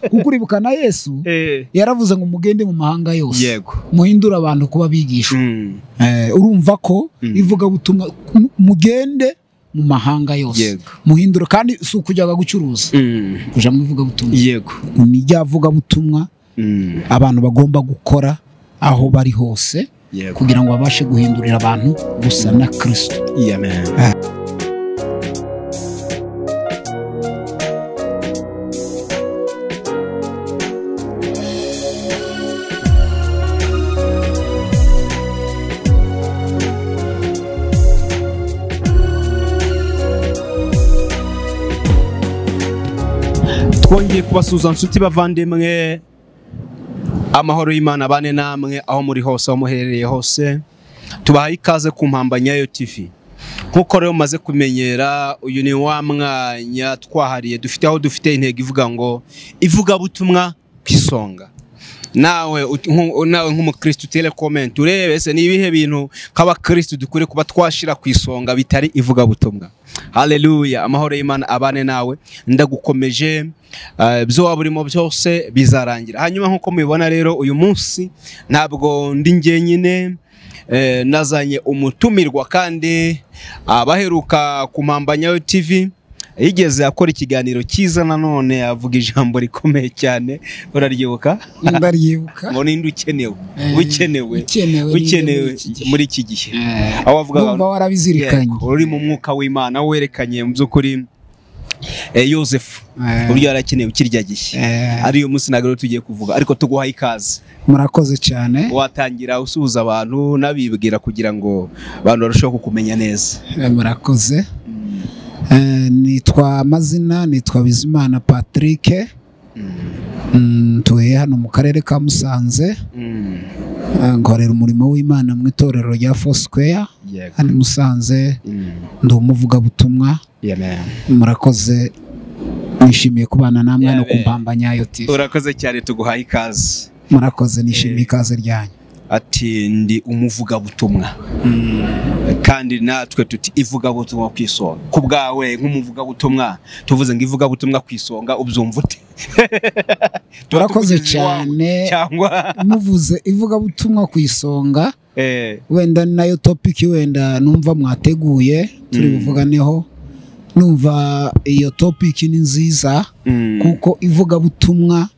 Kuko uribuka na Yesu yaravuze ngo mugende mu mahanga yose muhindure abantu kuba abigishwa. Urumva ko ivugabutumwa mugende mu mahanga yose muhindure, kandi si ukujyaga gucuruza, kuja mu ivugabutumwa. Yego, ni rya vugabutumwa abantu bagomba gukora aho bari hose kugira ngo babashe guhindurira abantu gusa na Kristo. Amen. Twongeye kubasuhuza nshuti bavandimwe, amahoro y'Imana bane namwe aho muri hose, aho muherereye hose. Tubahaye ikaze ku Mpamba Nyayo TV. Nkuko rero mumaze kumenyera, uyu ni wa mwanya twahariye dufite aho dufite intego ivuga ngo ivugabutumwa ku isonga. Nawe nk'umukristo utere comment urebe ese ni ibihe bintu nk'abakristo dukwiye kuba twashira ku isonga bitari ivugabutumwa. Haleluya, amahoro y'Imana abane nawe, ndagukomeje, ibyo waba urimo byose bizarangira. Hanyuma nkuko mubibona rero uyu munsi ntabwo ndi njyenyine, nazanye umutumirwa kandi abaheruka ku Mpamba Nyayo TV yigeze akora ikiganiro cyiza nanone avuga ijambo rikomeye cyane, uraryibuka? Ndaryibuka. Ngo ninde ukenewe? Ukenewe muri iki gihe. Aho avuga ngo warabizirikanye, uri mu mwuka w'Imana werekanye mu by'ukuri Yosefu uburyo yarakenewe kirya gihe. Ari uyu munsi ntabwo tugiye kuvuga, ariko tuguhaye ikaze. Murakoze cyane. Watangira usuhuza abantu nabibwira kugira ngo abantu barusheho kukumenya neza. Murakoze. Nitwa amazina, nitwa Bizimana Patrick. Ntuye hano mu karere ka Musanze. Nkorera umurimo w'Imana mu itorero rya Foursquare hano i Musanze. Ndi umuvugabutumwa. Murakoze, nishimiye kubana namwe hano ku Mpamba Nyayo TV. Urakoze cyane, tuguhaye ikaze. Murakoze, nishimiye ikaze ryanyu. Ati ndi umuvugabutumwa kandi natwe tuti ivugabutumwa ku isonga. Ku bwawe nk'umuvugabutumwa, tuvuze ngo ivugabutumwa ku isonga ubyumva ute? Turakoze cyane. Cyangwa muvuze ivugabutumwa ku isonga, wenda nayo topic wenda numva mwateguye turi buvuganeho. Numva iyo topic ni nziza kuko ivugabutumwa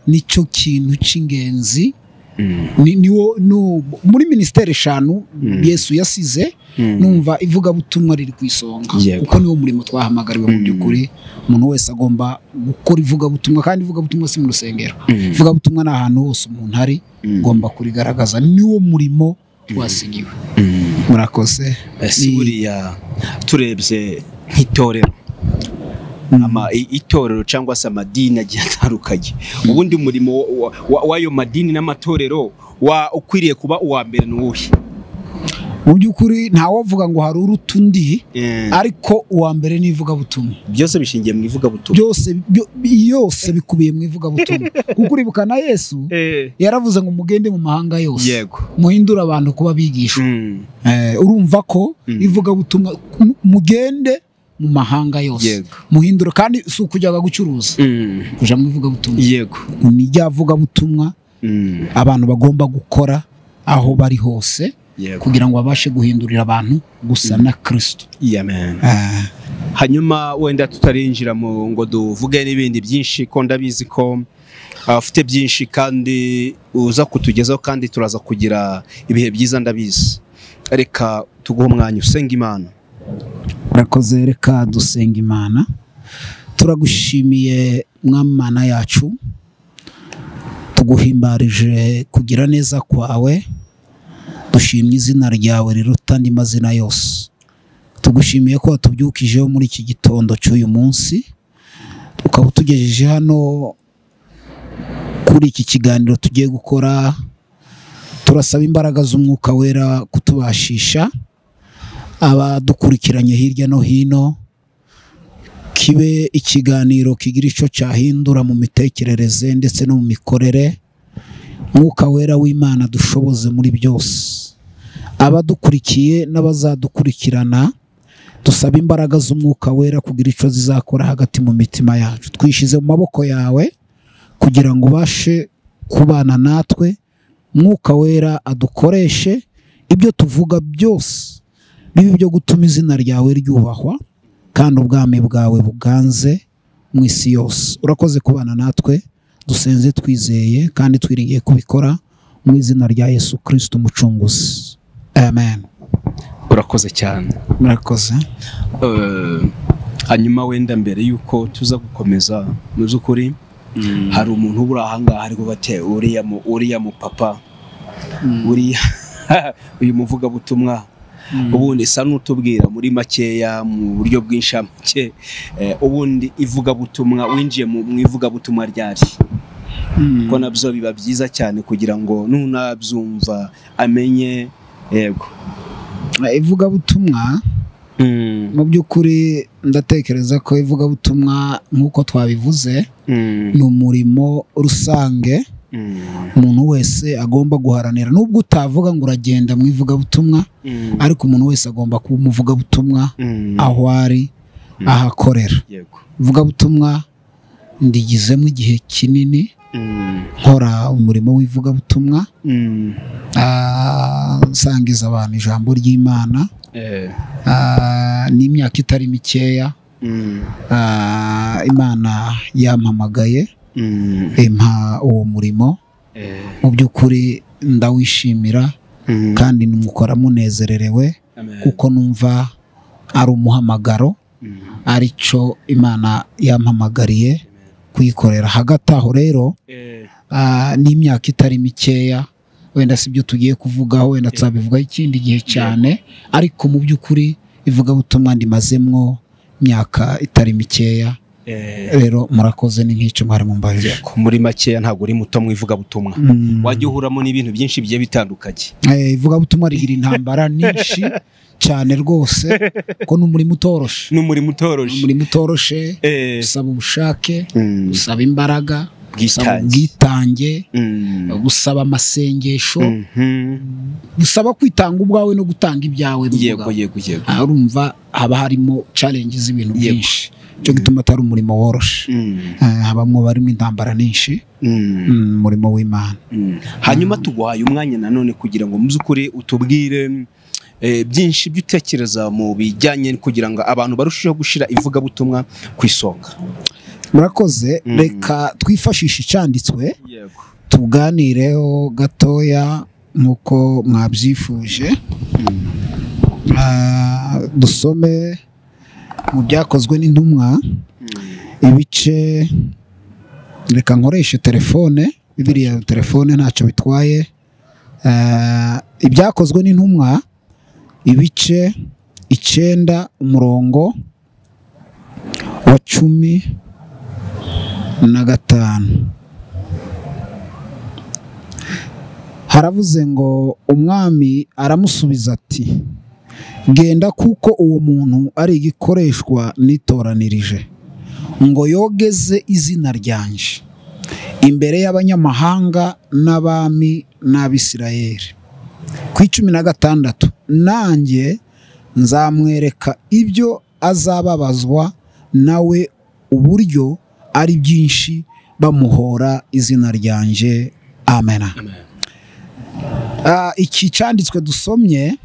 nicyo kintu cy'ingenzi. Muri ministeri eshanu Yesu yasize, numva ivugabutumwa riri ku isonga kuko niwo murimo twahamagariwe. Mu by'ukuri umuntu wese agomba gukora ivugabutumwa, kandi ivugabutumwa si mu rusengero. Ivugabutumwa ni ahantu hose umuntu ari, ugomba kurigaragaza, niwo murimo twasigiwe. Murakoze. Buriya turebye nk'itorero, itorero cyangwa se amadini agiye atandukanye, ubundi umurimo w'ayo madini n'amatorero ukwiriye kuba uwa mbere ni uwuhe? Mu by'ukuri ntawavuga ngo hari uruta undi, ariko uwa mbere ni ivugabutumwa. Byose bishingiye mu ivugabutumwa. Byose bikubiye mu ivugabutumwa. Kuko uribuka na Yesu yaravuze ngo mugende mu mahanga yose muhindure abantu kuba abigishwa. Urumva ko ivugabutumwa mugende mu mahanga yose muhindure, kandi si ukujyaga gucuruza, kuja mu ivugabutumwa. Yego, ni rya vugabutumwa abantu bagomba gukora aho bari hose kugira ngo babashe guhindurira abantu gusa na Kristo. Amen. Hanyuma wenda tutarinjira mu ngo duvuge n'ibindi byinshi, ko ndabizi ko ufite byinshi kandi uza kutugezaho, kandi turaza kugira ibihe byiza ndabizi. Reka tuguhe umwanya usenga Imana. Murakoze, reka dusenga Imana. Turagushimiye Mwami yacu, tuguhimbarije kugira neza kwawe, dushimye izina ryawe riruta andi mazina yose. Tugushimiye ko watubyukijeho muri iki gitondo cy'uyu munsi, ukaba utugejeje hano kuri iki kiganiro tugiye gukora. Turasaba imbaraga z'umwuka wera kutubashisha abadukurikiranye hirya no hino, kibe ikiganiro kigira icyo cyahindura mu mitekerereze ndetse no mu mikorere. Mwuka wera w'Imana dushoboze muri byose. Abadukurikiye n'abazadukurikirana, dusaba imbaraga z'umwuka wera kugira icyo zizakora hagati mu mitima yacu. Twishize mu maboko yawe kugira ngo ubashe kubana natwe. Mwuka Wera adukoreshe ibyo tuvuga byose bibe byo gutuma izina ryawe ryubahwa kandi ubwami bwawe buganze mu isi yose. Urakoze kubana natwe, dusenze twizeye kandi twiringiye kubikora mu izina rya Yesu Kristo Umucunguzi, amen. Urakoze cyane. Murakoze. Hanyuma wenda mbere yuko tuza gukomeza, mu by'ukuri hari umuntu ubura ahangaha ariko bate uriya mu papa, uriya uyu muvugabutumwa, ubundi sa n'utubwira muri makeya mu buryo bw'inshamake, ubundi ivugabutumwa winjiye mu ivugabutumwa ryari? Ko nabyo biba byiza cyane kugira ngo nunabyumva amenye. Yego, ivugabutumwa mu by'ukuri ndatekereza ko ivugabutumwa nk'uko twabivuze ni umurimo rusange umuntu wese agomba guharanira. Nubwo utavuga ngo uragenda mu ivugabutumwa, ariko umuntu wese agomba kuba umuvugabutumwa aho ari, ahakorera. Ivugabutumwa ndigizemo igihe kinini nkora umurimo w'ivugabutumwa, nsangiza abantu ijambo ry'Imana. N'imyaka itari mikeya Imana yampamagaye impa uwo murimo. Mu by'ukuri ndawishimira kandi nimukora munezererewe, kuko numva ari umuhamagaro, arico Imana yampamagariye kuyikorera. Hagati aho rero n'imyaka itari mikeya, wenda si byo tugiye kuvugaho, wenda tuzabivugaho ikindi gihe cyane, ariko mu by'ukuri ivugabutumwa ndimazemwo imyaka itari mikeya. Rero murakoze, ni nk'icyo mwari mumbajije. Muri makeya ntabwo uri muto mu ivugabutumwa, wajya uhuramo n'ibintu byinshi bigiye bitandukanye. Ivugabutumwa rigira intambara nyinshi cyane rwose, ko n'umurimo utoroshe. N'umurimo utoroshe. Umurimo utoroshe usaba ubushake, usaba imbaraga, ubwitange, gusaba amasengesho, gusaba kwitanga ubwawe no gutanga ibyawe. Yego yego yego. Urumva haba harimo challenges z'ibintu byinshi, cyo gituma atari umurimo woroshe. Habamwo barimo intambara nyinshi, umurimo w'Imana. Hanyuma tuguhaye umwanya nanone kugira ngo mu by'ukuri utubwire byinshi byutekereza mu bijyanye kugira ngo abantu barusheho gushira ivugabutumwa ku isonga. Murakoze. Reka twifashishe icyanditswe tuganireho gatoya nkuko mwabyifuje. Dusome mu byakozwe n'intumwa ibice, reka nkoreshe telefone, Bibiliya telefone ntacyo bitwaye. Ibyakozwe n'intumwa ibice 9 umurongo wa 15. Haravuze ngo umwami aramusubiza ati genda, kuko uwo muntu ari igikoreshwa nitoranirije ngo yogeze izina ryanje imbere y'abanyamahanga n'abami n'Abisirayeli. Ku 16, nanjye nzamwereka ibyo azababazwa nawe uburyo ari byinshi bamuhora izina ryanje. Amen. Iki cyanditswe dusomye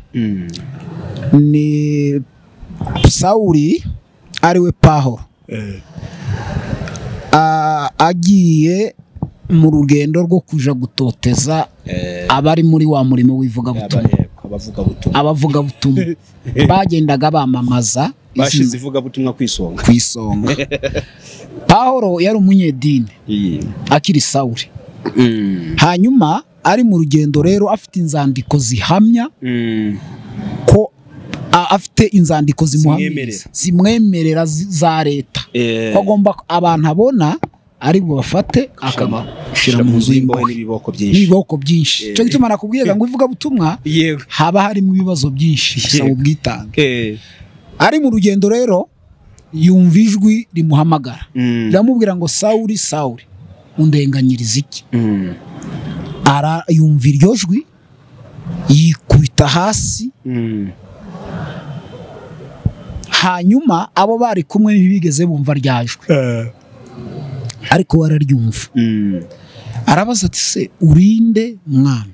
ni Sawuli ariwe Pawulo agiye mu rugendo rwo kuja gutoteza abari muri wa murimo w'ivugabutumwa, abavugabutumwa bagendaga bamamaza bashize ivugabutumwa ku isonga. Ku isonga. Pawulo yari umunyedini akiri Sawuli. Hanyuma ari mu rugendo rero afite inzandiko zihamya ko afite inzandiko zimwemerera za leta ko agomba abantu abona ari bubafate akabashira mu nzu y'imbohe n'ibiboko byinshi. Cyo gituma nakubwiye ngo ivugabutumwa haba harimo ibibazo byinshi, bisaba ubwitange. Ari mu rugendo rero yumva ijwi rimuhamagara riramubwira ngo Sawuli, Sawuli, undenganyiriza iki? Yumva iryo jwi yikubita hasi. Hanyuma abo bari kumwe ntibigeze bumva ryajwe. Ariko wararyumva. Arabaza ati se urinde mwami?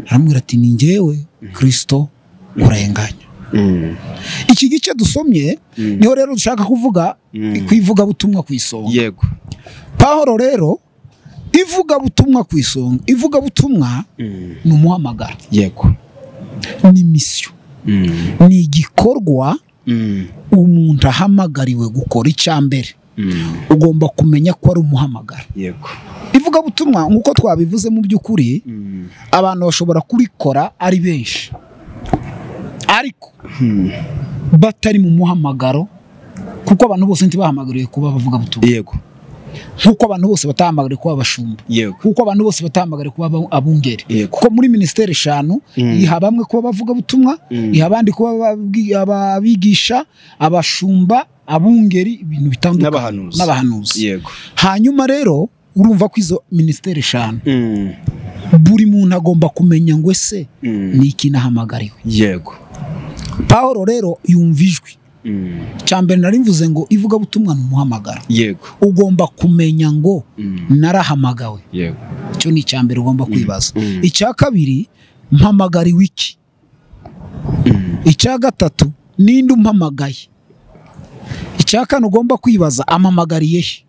Aramubwira ati ni njyewe Kristo urenganya. Iki gice dusomye niho rero dushaka kuvuga kwivuga butumwa ku isonga. Yego. Pawulo rero ivuga butumwa ku isonga, ivuga butumwa ni umuhamagaro. Yego. Ni mission. Ni igikorwa umuntu ahamagariwe gukora. Icyambere ugomba kumenya ko ari umuhamagaro. Yego. Ivuga butumwa nkuko twabivuze mu by'ukuri abantu bashobora kurikora ari benshi ariko batari mu muhamagaro, kuko abantu bose ntibahamagariwe kuba bavuga butumwa. Yego. Nkuko abantu bose batahamagariwe kuba abashumba. Yego. Kuko abantu bose batahamagariwe kuba abungeri. Yego. Kuko muri ministeri 5 iha bamwe kuba bavuga butumwa, iha abandi kuba abigisha, abashumba, abungeri, ibintu bitandukanye n'abahanuzi. Yego. Hanyuma rero urumva ko izo ministeri 5 buri muntu agomba kumenya ngo ese ni iki nahamagariwe. Yego. Pawulo rero yumva ijwi. Cyambere nari mvuze ngo ivuga butumwa ni umuhamagaro. Yego. Ugomba kumenya ngo narahamagawe. Yego. Icyo ni icyambere ugomba kwibaza. Icya kabiri, mpamagariwe iki? Icya gatatu, ninde umpamagaye? Icya kane ugomba kwibaza, amamagariye he?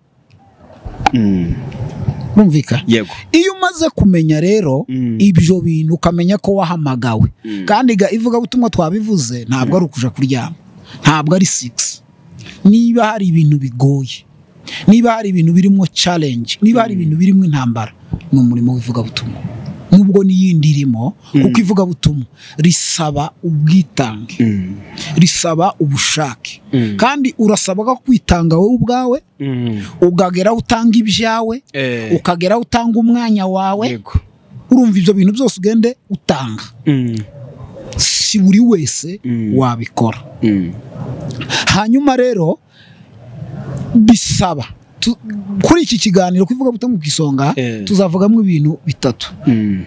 Urumvika? Yego. Iyo umaze kumenya rero ibyo bintu ukamenya ko wahamagawe. Kandi ga ivuga butumwa twabivuze ntabwo ari ukuja kuryama. Ntabwo ari 6. Niba hari ibintu bigoye, niba hari ibintu birimo challenge, niba hari ibintu birimo intambara, ni umurimo w'ivuga butumwa. Nubwo n'iyindi irimo, kuko ivuga butumwa risaba ubwitange, risaba ubushake. Kandi urasabwa kwitanga wowe ubwawe, ukagera utanga ibyawe, ukagera utanga umwanya wawe. Urumva ibyo bintu byose ugende utanga. Si buri wese wabikora. Hanyuma rero bisaba kuri iki kiganiro kwivuga butumwa ku isonga tuzavugamo ibintu bitatu.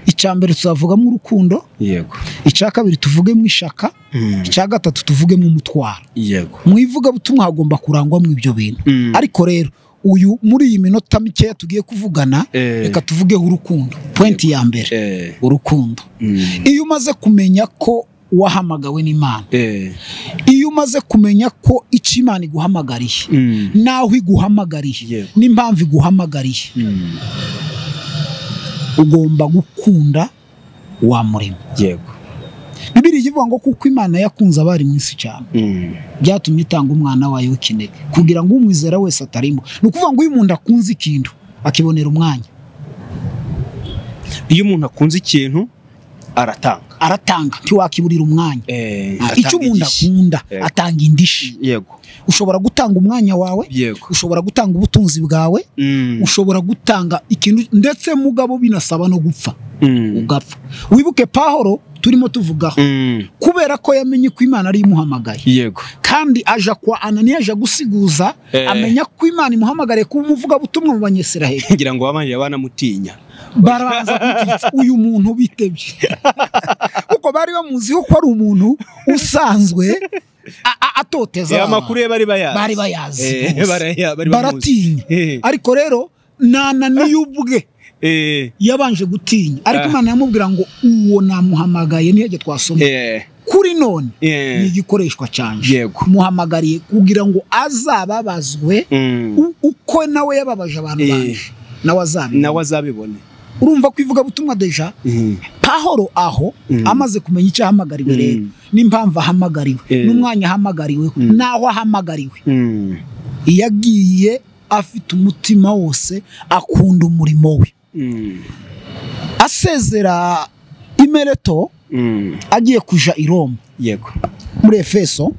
Icya mbere tuzavugamo urukundo. Yego. Icya kabiri tuvugemo ishaka. Icya gatatu tuvugemo umutwaro. Yego. Mu ivuga butumwa hagomba kurangwa mu ibyo bintu. Ariko rero uyu muri iyi minota mike tugiye kuvugana, reka tuvugeho urukundo. Point ya mbere, urukundo. Iyo umaze kumenya ko wahamagawe n'Imana, iyo umaze kumenya ko icyo Imana iguhamagariye, naho iguhamagariye, n'impamvu iguhamagariye, ugomba gukunda wa murimo. Yego. Bibiliya ivuga ngo kuko Imana yakunze abari mu isi cyane, byatumye itanga umwana wayo w'ikinege kugira ngo umwizera wese atarimo. Ni ukuvuga ngo iyo umuntu akunze ikintu akibonera umwanya. Iyo umuntu akunze ikintu aratanga. Aratanga, ntiwakiburira umwanya. Icyo umuntu akunda atanga indishi. Yego. Ushobora gutanga umwanya wawe, Yego. ushobora gutanga ubutunzi bwawe, ushobora gutanga ikintu, ndetse mugabo binasaba no gupfa. Ugapfa. Wibuke Pawulo turimo tuvugaho, kubera ko yamenye ko Imana ari imuhamagaye. Yego. Kandi aja kwa Ananiya aja gusiguza, amenya ko Imana imuhamagariye kuba umuvuga butumwa mu Banyisiraheli. Ngira ngo abanje banamutinya. Barabanza kutitsa uyu muntu bitebye. Kuko bari bamuziho ko ari umuntu usanzwe atoteza. Amakuru ye bari bayazi. Bari bayazi. Baratinya. Ariko rero Ananiya ubwe yabanje gutinya, ariko Imana yamubwira ngo uwo namuhamagaye niyo twasoma kuri none ni igikoreshwa cyanje, muhamagariye kugira ngo azababazwe uko nawe yababaje abantu banje, nawe azabibone. Urumva ko ivuga butumwa deja Pawulo aho amaze kumenya icyo ahamagariwe rero, n'impamvu ahamagariwe, n'umwanya ahamagariwe, naho ahamagariwe, yagiye afite umutima wose akunda umurimo we. Asezera Imereto agiye kuja i Roma. Yego. Muri Efeso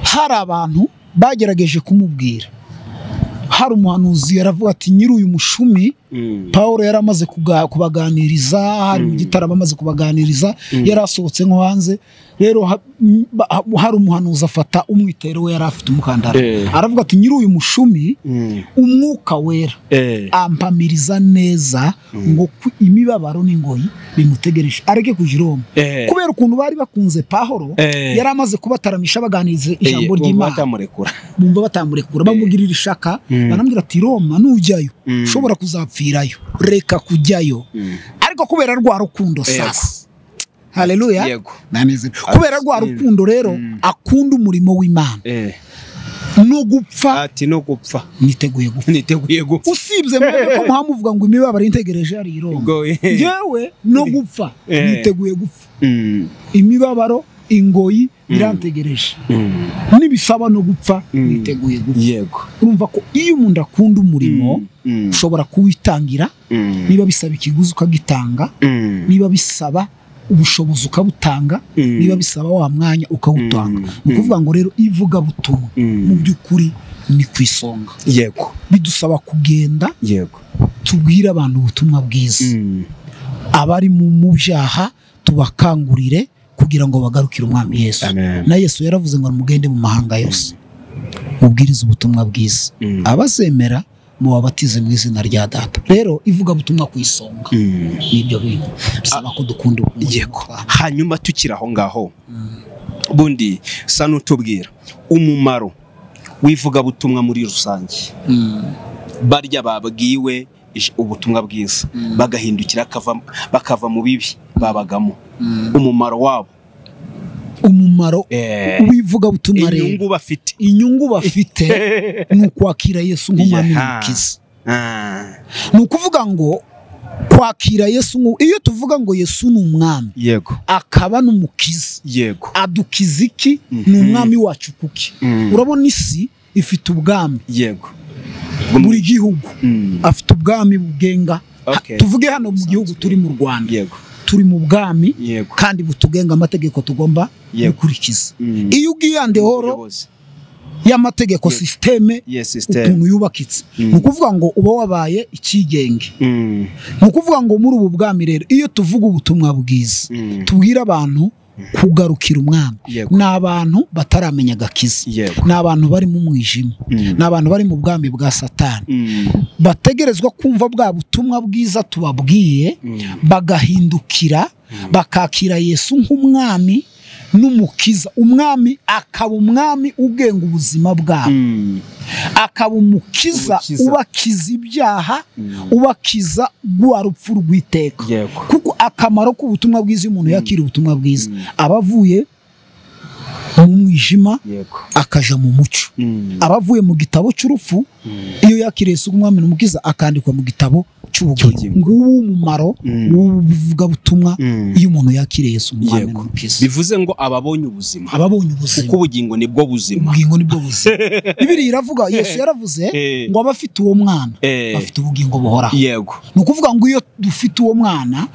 hari abantu bagerageje kumubwira. Hari umuhanuzi yaravuga ati nyiri uyu mushumi Paulo yaramaze kubaganiriza, hari mu gitaramo amaze kubaganiriza, yarasohotse nko hanze. Rero hari umuhanuzi afata umwitero we yari afite umukandara, aravuga ati nyiri uyu mushumi umwuka wera ampamiriza neza ngo imibabaro n'ingoyi bimutegereje areke kuja i Roma. Kubera ukuntu bari bakunze Paulo, yari amaze kubataramisha baganiriza ijambo ry'Imana, bumva batamurekura, bamugirira ishaka, Barambwira ati Roma nujyayo ushobora kuzapfirayo, reka kujyayo. Ariko kubera rwa rukundo sasa, haleluya, kubera rwa rukundo rero akunda umurimo w'Imana no gupfa, ati no gupfa niteguye gupfa, niteguye gupfa. Usibye mwebwe ko muhamuvuga ngo imibabaro integereje ari Roma, yewe no gupfa niteguye gupfa. Imibabaro ingoyi birantegereje, nibisaba no gupfa niteguye gupfa. Yego, urumva ko iyo umuntu akunda umurimo ushobora kuwitangira, niba bisaba ikiguzi ukagitanga, niba bisaba ubushobozi ukabutanga, niba bisaba wa mwanya ukawutanga. Ni ukuvuga ngo rero ivugabutumwa mu by'ukuri ni ku isonga. Yego, bidusaba kugenda, yego, tubwire abantu ubutumwa bwiza, abari mu byaha tubakangurire kugira ngo bagarukire umwami Yesu. Na Yesu yaravuze ngo mugende mu mahanga yose mubwirize ubutumwa bwiza, abazemera mubabatize mu izina rya Data. Rero ivugabutumwa ku isonga nibyo bintu bisaba ko dukunda. Yego, hanyuma tukiri aho ngaho bundi sa n'utubwira umumaro w'ivugabutumwa muri rusange. Barya babwiwe ubutumwa bwiza bagahindukira bakava mu bibi babagamo, umumaro wabo, umumaro w'ivugabutumwa rero, inyungu bafite ni ukwakira Yesu nk'umwami n'umukiza. Ni ukuvuga ngo kwakira Yesu, iyo tuvuga ngo Yesu ni umwami, yego, akaba n'umukiza, yego, adukiza iki? Ni umwami wacu kuki? Urabona isi ifite ubwami, yego, buri gihugu afite ubwami bugenga. Tuvuge hano mu gihugu turi mu Rwanda, yego, turi mu bwami kandi butugenga amategeko tugomba gukurikiza. Iyo ugiye andehoro y'amategeko, systeme ukuntu yubakitse, ni ukuvuga ngo uba wabaye ikigenge. Ni ukuvuga ngo muri ubu bwami rero iyo tuvuga ubutumwa bwiza tubwira abantu kugarukira umwami, ni abantu bataramenya agakiza, ni abantu bari mu mwijima, ni abantu bari mu bwami bwa Satani, bategerezwa kumva bwa butumwa bwiza tubabwiye, bagahindukira bakakira Yesu nk'umwami n'umukiza. Umwami akaba umwami ugenga ubuzima bwabo, akaba umukiza ubakiza ibyaha, ubakiza rwa rupfu rw'iteka. Kuko akamaro k'ubutumwa bwiza, umuntu yakira ubutumwa bwiza aba avuye mu mwijima akaja mu mucyo, aba avuye mu gitabo cy'urupfu. Iyo yakiriye Yesu nk'umwami n'umukiza akandikwa mu gitabo cy'ubugingo. Nguwo umumaro w'ubuvugabutumwa iyo umuntu yakiriye Yesu nk'umwami n'umukiza. Bivuze ngo ababonye ubuzima, ababonye ubuzima, kuko ubugingo nibwo buzima, ubugingo nibwo buzima. Bibiliya iravuga, Yesu yaravuze ngo abafite uwo mwana bafite ubugingo buhoraho. Yego, ni ukuvuga ngo iyo dufite uwo mwana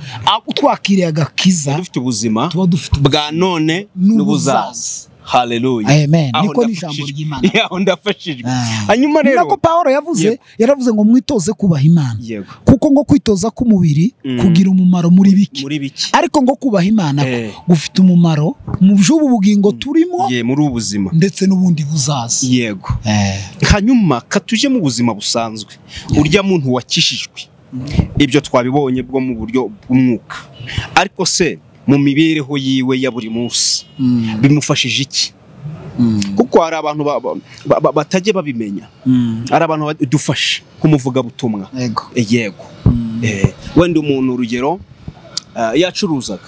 twakiriye agakiza, dufite ubuzima, tuba dufite bwa none n'ubuzaza. Haleluya, amen. Niko ni ijambo ry'Imana. Aho ndafashijwe. Hanyuma rero nako Paulo yavuze, yaravuze ngo mwitoze kubaha Imana, kuko ngo kwitoza k'umubiri kugira umumaro muri bike, ariko ngo kubaha Imana gufite umumaro mu by'ubu bugingo turimo, muri ubu buzima ndetse n'ubundi buzaza. Yego. Hanyuma katuje mu buzima busanzwe, urya muntu wakishijwe, ibyo twabibonye bwo mu buryo bw'umwuka, ariko se mu mibereho yiwe ya buri munsi bimufashije iki? Kuko hari abantu batajye babimenya, hari abantu badufasha kumuvuga butumwa. Yego, wenda umuntu urugero yacuruzaga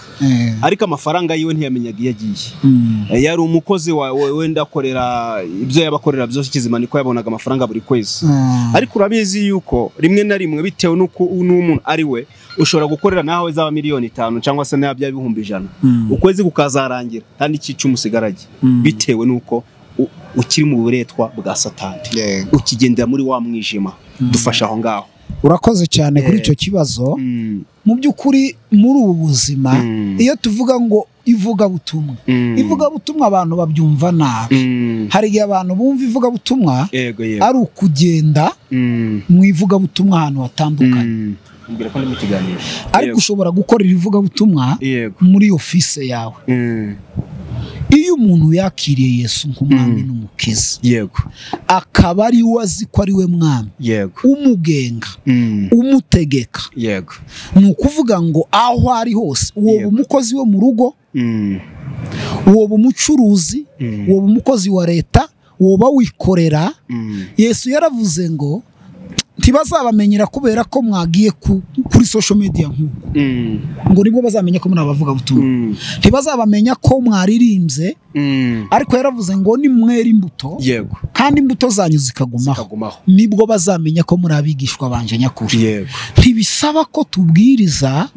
ariko amafaranga yiwe ntiyamenyaga iyo agiye, yari umukozi wawe wenda akorera ibyo yabakorera byose kizima, niko yabonaga amafaranga buri kwezi. Ariko urabizi yuko rimwe na rimwe bitewe n'uko n'umuntu ari we, ushobora gukorera nawe zaba 5,000,000 cyangwa se nawe byaba 100,000, ukwezi kukazarangira kandi icicumi usigarage, bitewe n'uko ukiri mu buretwa bwa Satani, ukigendera muri wa mwijima. Dufasha aho ngaho. Urakoze cyane kuri icyo kibazo. Mu by'ukuri muri ubu buzima iyo tuvuga ngo ivugabutumwa, ivugabutumwa abantu babyumva nabi. Hari igihe abantu bumva ivugabutumwa ari ukugenda mu ivugabutumwa ahantu hatandukanye, ariko ushobora gukorera ivugabutumwa muri office yawe. Iyo umuntu yakiriye Yesu nk'umwami n'umukiza, yego, akaba ari we azi ko ari we mwami, yego, umugenga, umutegeka, yego, ni ukuvuga ngo aho ari hose, uwo umukozi wo mu rugo, uwo umucuruzi, uwo umukozi wa leta, uwo wikorera. Yesu yaravuze ngo Ntibazabamenyera kubera ko mwagiye kuri social media nk'uko ngo nibwo bazamenya ko muri abavugabutumwa. Ntibazabamenya ko mwaririmbye, ariko yaravuze ngo ni mwera imbuto, yego, kandi imbuto zanyu zikagumaho, nibwo bazamenya ko muri abigishwa banje nyakuri. Yego. Ntibisaba ko tubwiriza,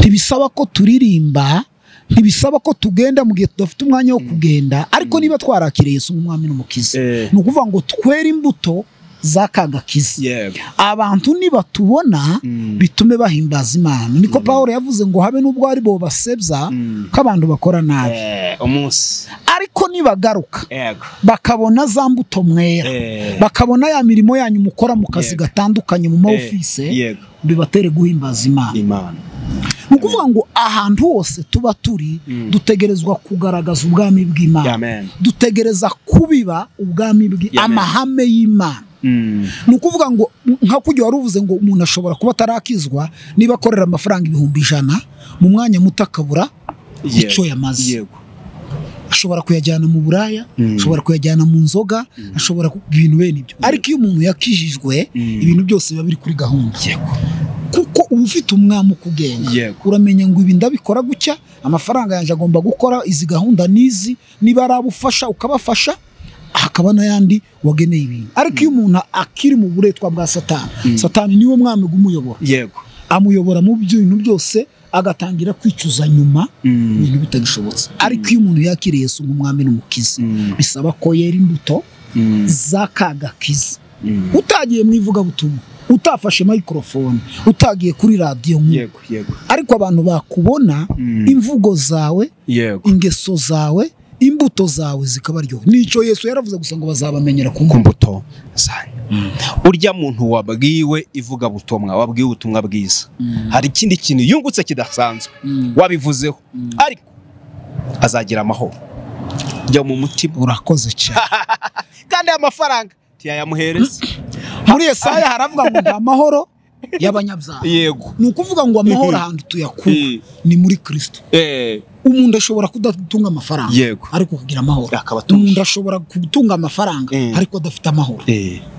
ntibisaba ko turirimba, ntibisaba ko tugenda mu gihe tudafite umwanya wo kugenda, ariko niba twarakiriye Yesu nk'umwami n'umukiza, ni ukuvuga ngo twere imbuto z'akagakiza. Abantu nibatubona bitume bahimbaza Imana. Niko Pawulo yavuze ngo habe nubwo ari bo basebya ko abantu bakora nabi umunsi, ariko nibagaruka bakabona za mbuto mwera, bakabona ya mirimo yanyu mukora mu kazi gatandukanye mu ma office, bibatere guhimbaza Imana. Ni ukuvuga ngo ahantu hose tuba turi dutegerezwa kugaragaza ubwami bw'Imana, dutegereza kubiba ubwami amahame y'Imana. Ni ukuvuga ngo nka kujya wari uvuze ngo umuntu ashobora kuba atarakizwa niba akorera amafaranga 100,000 mu mwanya muto akabura icyo yamaze. Ashobora kuyajyana mu buraya, ashobora kuyajyana mu nzoga, ashobora ibintu bene ibyo. Ariko iyo umuntu yakijijwe ibintu byose biba biri kuri gahunda. Kuko uba ufite umwami ukugenga, uramenya ngo ibi ndabikora gutya, amafaranga yanjye agomba gukora izi gahunda n'izi, niba ari abufasha ukabafasha, hakaba n'ayandi wageneye ibintu. Ariko iyo umuntu akiri mu buretwa bwa Satani, Satani niwe mwami umuyobora, amuyobora mu bintu byose, agatangira kwicuza nyuma ibintu bitagishobotse. Ariko iyo umuntu yakiriye Yesu nk'umwami n'umukiza, bisaba ko yera imbuto z'akagakiza. Utagiye mu ivugabutumwa, utafashe microphone, utagiye kuri radio, ariko abantu bakubona imvugo zawe, ingeso zawe, imbuto zawe zikabaryoha. Nico Yesu yaravuze gusa ngo bazabamenyera ku mbuto zanyu. Urya muntu wabwiwe ivuga butumwa, wabwiwe ubutumwa bwiza, hari ikindi kintu yungutse kidasanzwe wabivuzeho, ariko azagira amahoro jya mu mutima. Urakoze cyane. Kandi amafaranga tiyayamuhereza. Muri Yesaya haravuga ngo amahoro y'abanyabyaha. Yego. Ni ukuvuga ngo amahoro ahantu tuyakura ni muri Kristo. Umuntu ashobora kudatunga amafaranga ariko kugira amahoro. Umuntu ashobora gutunga amafaranga ariko adafite amahoro.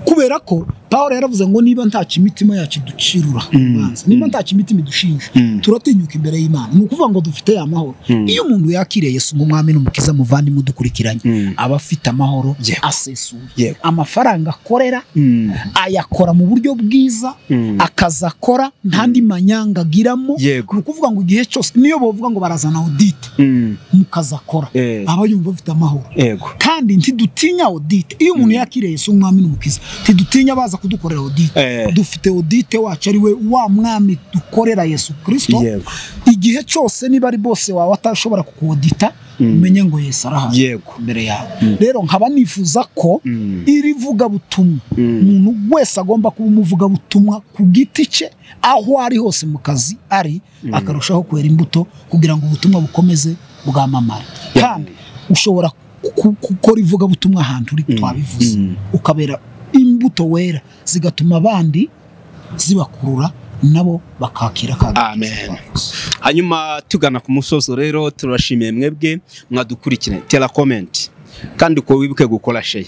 Kubera ko Pawulo yaravuze ngo niba nta imitima yacu ducirura urubanza, niba nta imitima idushinja, turatinyuka imbere y'Imana. Ni ukuvuga ngo dufite amahoro. Iyo umuntu yakiriye Yesu nk'umwami n'umukiza, muvandimwe udukurikiranye, aba afite amahoro asesuye. Amafaranga akorera ayakora mu buryo bwiza, akaza akora nta ndi manyanga agiramo. Ni ukuvuga ngo igihe cyose niyo bavuga ngo barazana audit mukaza akora, aba yumva afite amahoro. Kandi ntidutinya audit. Iyo umuntu yakiriye Yesu nk'umwami n'umukiza, ntidutinya baza kudukorera audit. Dufite audit wacu ari we wa mwami dukorera Yesu Kristo. Igihe cyose niba ari bose wawe atashobora kukuodita, umenye ngo Yesu arahari imbere yawe. Rero nkaba nifuza ko iri vugabutumwa umuntu wese agomba kuba umuvugabutumwa ku giti cye, aho ari hose mu kazi ari, akarushaho kwera imbuto kugira ngo ubutumwa bukomeze bwamamare. Kandi ushobora gukora ivugabutumwa ahantu uri, twabivuze, ukabera imbuto wera zigatuma abandi zibakurura nabo bakakira kandi. Amen. Hanyuma tugana ku musozo rero, turashimiye mwebwe mwadukurikiranye. Tera comment kandi uko wibuke gukora share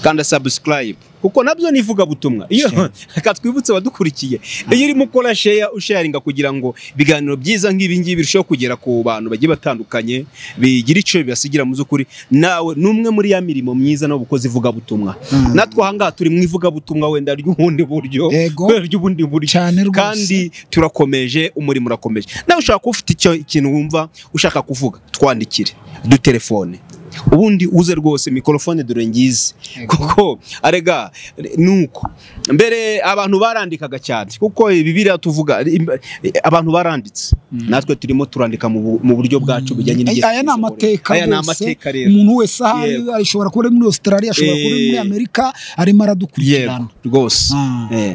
kandi subscribe, kuko nabyo nivuga butumwa. Iyo katwibutse badukurikiye, iyo urimo ukora share usharinga kugira ngo ibiganiro byiza nk'ibi ngibi birusheho kugera ku bantu bagiye batandukanye, bigira ico bibasigira mu zukuri. Nawe numwe muri ya mirimo myiza no bukozi ivuga butumwa. Natwe ahangaha turi mu ivuga butumwa wenda ry'ubundi buryo, ry'ubundi buryo, kandi turakomeje, umurimo urakomeje. Nawe ushaka ufite icyo ikintu wumva ushaka kuvuga, twandikire, dutelefone, ubundi uze rwose mikrofone dore ngize. Kuko arega nuko mbere abantu barandikaga cyane, kuko Bibiliya tuvuga abantu baranditse, natwe turimo turandika mu buryo bwacu bujyanye n'igihe. Aya ni amateka, aya ni amateka rero. Umuntu wese ahari ashobora kuba muri Australia, ashobora kuba muri Amerika, arimo aradukurikirana rwose.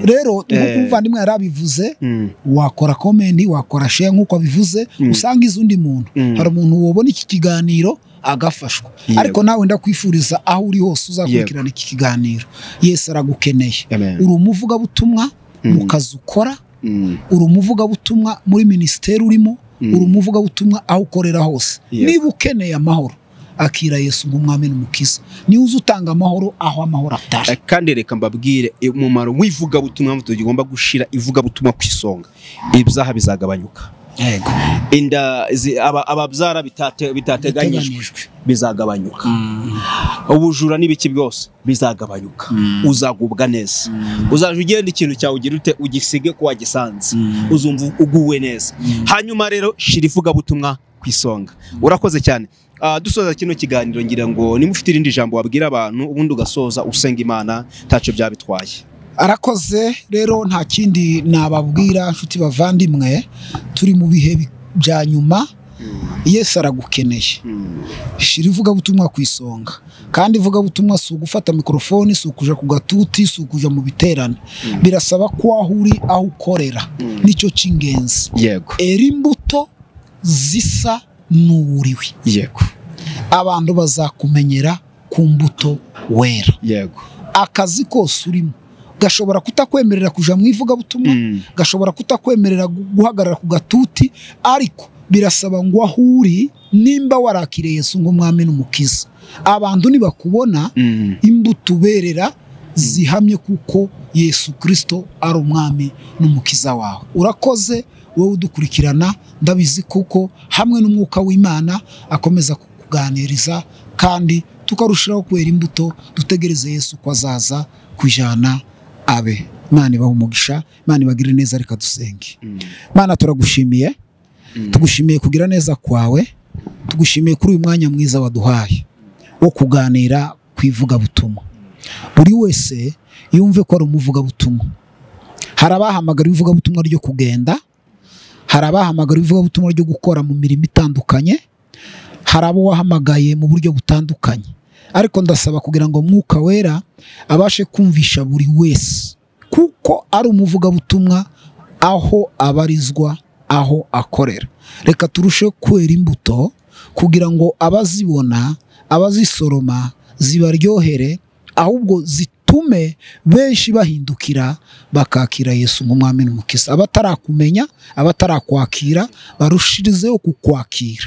Rero nkuko umuvandimwe yarabivuze, wakora comment, wakora share nkuko abivuze, usanga izundi muntu. Hari umuntu wobona iki kiganiro agafashwa. Ariko nawe ndakwifuriza aho uri hose uzakurikirana iki kiganiro, Yesu aragukeneye. Uri umuvugabutumwa mu kazi ukora, uri umuvugabutumwa muri ministeri urimo, uri umuvugabutumwa aho ukorera hose. Niba ukeneye amahoro, Akira Yesu nk'umwami n'umukiza, niwe uza utanga amahoro aho amahoro atari. Kandi reka mbabwire umumaro w'ivugabutumwa, tugomba gushira ivugabutumwa ku isonga, ibyaha bizagabanyuka. Yego. Inda ababyara bitateganyijwe bizagabanyuka. Ubujura n'ibiki byose bizagabanyuka. Uzagubwa neza. Uzaje ugenda ikintu cyawe ugira ute ugisige ko wagisanze. Uzumva uguwe neza. Hanyuma rero shira ivugabutumwa ku isonga. Urakoze cyane. Dusoza kino kiganiro ngira ngo nimufite irindi jambo wabwira abantu, ubundi ugasoza usenga Imana ntacyo byabitwaye. Arakoze rero, nta kindi nababwira nshuti bavandimwe, turi mu bihe bya nyuma. Yesu aragukeneye. Shira ivugabutumwa ku isonga. Kandi ivugabutumwa si ugufata mikrofone, si ukuja ku gatuti, si ukuja mu biterane. Birasaba ko aho uri, aho ukorera, nicyo cy'ingenzi. Yego. Era imbuto zisa n'uwuriwe. Yego. Abantu bazakumenyera ku mbuto wera. Yego. Akazi kose urimo gashobora kutakwemerera kuja mu ivugabutumwa, gashobora kutakwemerera guhagarara ku gatuti, ariko birasaba ngo aho uri nimba warakiriye Yesu nk'umwami n'umukiza, abantu nibakubona imbuto uberera zihamye kuko Yesu Kristo ari umwami n'umukiza wawe. Urakoze wowe udukurikirana, ndabizi kuko hamwe n'umwuka w'Imana akomeza kukuganiriza kandi tukarushiraho kwera imbuto, dutegereze Yesu ko azaza kujana abe. Imana ibahe umugisha, Imana ibagirire neza. Reka dusenge. Imana turagushimiye, tugushimiye kugira neza kwawe, tugushimiye kuri uyu mwanya mwiza waduhaye wo kuganira ku ivugabutumwa. Buri wese yumve ko ari umuvugabutumwa. Hari abahamagara ivugabutumwa ryo kugenda, hari abahamagara ivugabutumwa ryo gukora mu mirimo itandukanye, hari abo wahamagaye mu buryo butandukanye. Ariko ndasaba kugira ngo Mwuka Wera abashe kumvisha buri wese kuko ari umuvugabutumwa aho abarizwa, aho akorera. Reka turushe kwera imbuto kugira ngo abazibona, abazisoroma zibaryohere, ahubwo zitume benshi bahindukira bakakira Yesu nk'umwami n'umukiza. Abatarakumenya, abatarakwakira, barushirizeho kukwakira.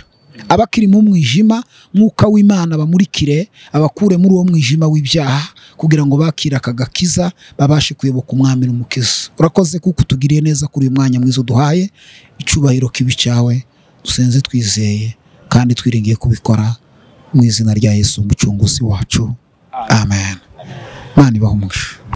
Abakiri mu mwijima, Mwuka w'Imana bamurikire, abakure muri uwo mwijima w'ibyaha kugira ngo bakire aka gakiza, babashe kuyoboka umwami n'umukiza. Urakoze kuko utugiriye neza kuri uyu mwanya mwiza uduhaye. Icyubahiro kibi cyawe, dusenze twizeye kandi twiringiye kubikora mu izina rya Yesu umucunguzi wacu. Amen. Imana ibahe umugisha.